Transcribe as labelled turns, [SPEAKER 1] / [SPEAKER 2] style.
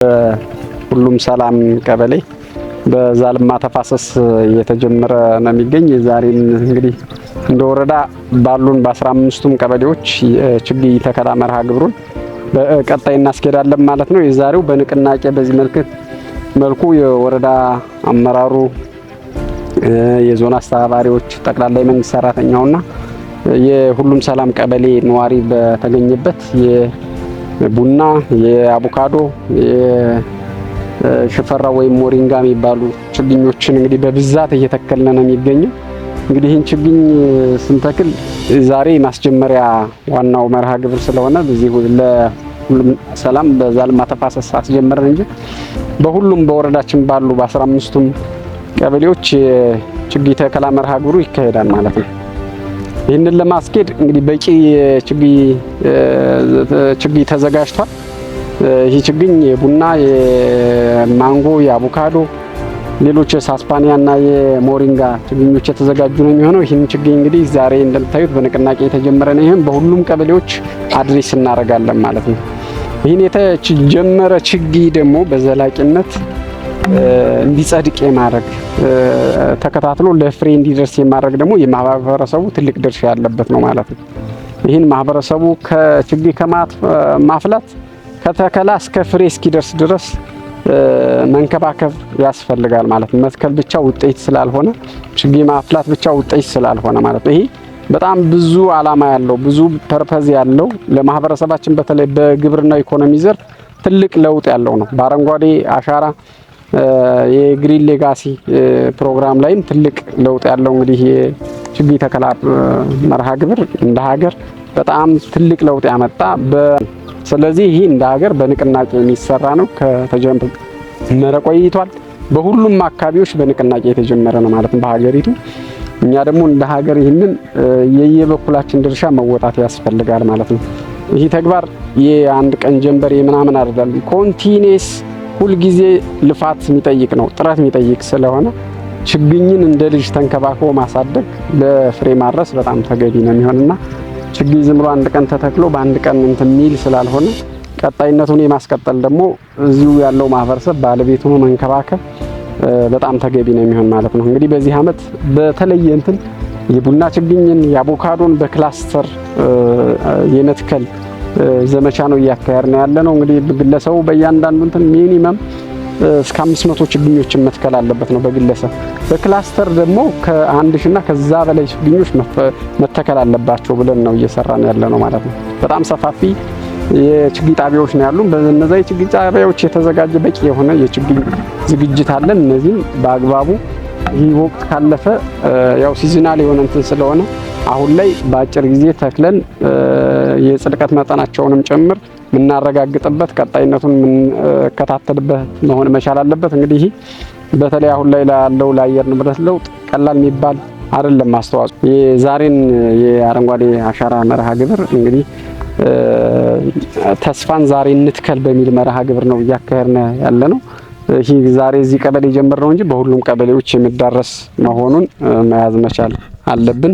[SPEAKER 1] ሁሉም ሰላም ቀበሌ በዛልማ ተፋሰስ እየተጀመረ ነው የሚገኝ። ዛሬን እንግዲህ እንደ ወረዳ ባሉን በ15ቱም ቀበሌዎች ችግኝ ተከላ መርሃ ግብሩን በቀጣይ እናስኬዳለን ማለት ነው። የዛሬው በንቅናቄ በዚህ መልኩ የወረዳ አመራሩ፣ የዞን አስተባባሪዎች፣ ጠቅላላ የመንግስት ሰራተኛውና የሁሉም ሰላም ቀበሌ ነዋሪ በተገኘበት የቡና፣ የአቮካዶ፣ የሽፈራ ወይም ሞሪንጋ የሚባሉ ችግኞችን እንግዲህ በብዛት እየተከልን ነው የሚገኘው። እንግዲህ ይህን ችግኝ ስንተክል ዛሬ ማስጀመሪያ ዋናው መርሃ ግብር ስለሆነ በዚህ ለሁሉም ሰላም በዛልማ ተፋሰስ አስጀመረን እንጂ በሁሉም በወረዳችን ባሉ በ15ቱም ቀበሌዎች የችግኝ ተከላ መርሃ ግብሩ ይካሄዳል ማለት ነው። ይህንን ለማስኬድ እንግዲህ በቂ ችግኝ ተዘጋጅቷል። ይህ ችግኝ የቡና፣ የማንጎ፣ የአቮካዶ፣ ሌሎች የሳስፓኒያ እና የሞሪንጋ ችግኞች የተዘጋጁ ነው የሚሆነው። ይህን ችግኝ እንግዲህ ዛሬ እንደምታዩት በንቅናቄ የተጀመረ ነው። ይህም በሁሉም ቀበሌዎች address እናደርጋለን ማለት ነው። ይህን የተጀመረ ችግኝ ደግሞ በዘላቂነት እንዲጸድቅ የማድረግ፣ ተከታትሎ ለፍሬ እንዲደርስ የማድረግ ደግሞ የማህበረሰቡ ትልቅ ድርሻ ያለበት ነው ማለት ነው። ይህን ማህበረሰቡ ከችግኝ ከማፍላት፣ ከተከላ እስከ ፍሬ እስኪደርስ ድረስ መንከባከብ ያስፈልጋል ማለት ነው። መትከል ብቻ ውጤት ስላልሆነ፣ ችግኝ ማፍላት ብቻ ውጤት ስላልሆነ ማለት ነው። ይሄ በጣም ብዙ ዓላማ ያለው፣ ብዙ purpose ያለው፣ ለማህበረሰባችን በተለይ በግብርናው ኢኮኖሚ ዘርፍ ትልቅ ለውጥ ያለው ነው። በአረንጓዴ አሻራ የ Green Legacy ፕሮግራም ላይም ትልቅ ለውጥ ያለው እንግዲህ የችግኝ ተከላ መርሃ ግብር እንደ ሀገር በጣም ትልቅ ለውጥ ያመጣ፣ ስለዚህ ይህ እንደ ሀገር በንቅናቄ የሚሰራ ነው። ከተጀመረ ቆይቷል። በሁሉም አካባቢዎች በንቅናቄ የተጀመረ ነው ማለት ነው በሀገሪቱ። እኛ ደግሞ እንደ ሀገር ይህንን የየበኩላችን ድርሻ መወጣት ያስፈልጋል ማለት ነው። ይህ ተግባር የአንድ ቀን ጀንበር የምናምን አይደለም። Continuous ሁልጊዜ ልፋት የሚጠይቅ ነው፣ ጥረት የሚጠይቅ ስለሆነ ችግኝን እንደ ልጅ ተንከባክቦ ማሳደግ፣ ለፍሬ ማድረስ በጣም ተገቢ ነው የሚሆንና ችግኝ ዝም ብሎ አንድ ቀን ተተክሎ በአንድ ቀን እንትን የሚል ስላልሆነ ቀጣይነቱን የማስቀጠል ደግሞ እዚሁ ያለው ማህበረሰብ ባለቤት ሆኖ መንከባከብ በጣም ተገቢ ነው የሚሆን ማለት ነው። እንግዲህ በዚህ አመት በተለየ እንትን የቡና ችግኝን፣ የአቮካዶን በ cluster የመትከል ዘመቻ ነው እያካሄድን ያለ ነው። እንግዲህ ግለሰቡ በእያንዳንዱ እንትን minimum እስከ 500 ችግኞችን መትከል አለበት ነው በግለሰብ። በ cluster ደግሞ ከ1000 እና ከዛ በላይ ችግኞች መተከል አለባቸው ብለን ነው እየሰራን ያለ ነው ማለት ነው። በጣም ሰፋፊ የችግኝ ጣቢያዎች ነው ያሉ። በነዛ የችግኝ ጣቢያዎች የተዘጋጀ በቂ የሆነ የችግኝ ዝግጅት አለን። እነዚህም በአግባቡ ይህ ወቅት ካለፈ ያው seasonal የሆነ እንትን ስለሆነ አሁን ላይ በአጭር ጊዜ ተክለን የጽድቀት መጠናቸውንም ጭምር የምናረጋግጥበት፣ ቀጣይነቱን የምንከታተልበት መሆን መቻል አለበት። እንግዲህ በተለይ አሁን ላይ ላለው ለአየር ንብረት ለውጥ ቀላል የሚባል አይደለም አስተዋጽኦ። የዛሬን የአረንጓዴ አሻራ መርሃ ግብር እንግዲህ ተስፋን ዛሬ እንትከል በሚል መርሃ ግብር ነው እያካሄድን ያለ ነው። ይህ ዛሬ እዚህ ቀበሌ ጀምር ነው እንጂ በሁሉም ቀበሌዎች የሚዳረስ መሆኑን መያዝ መቻል አለብን።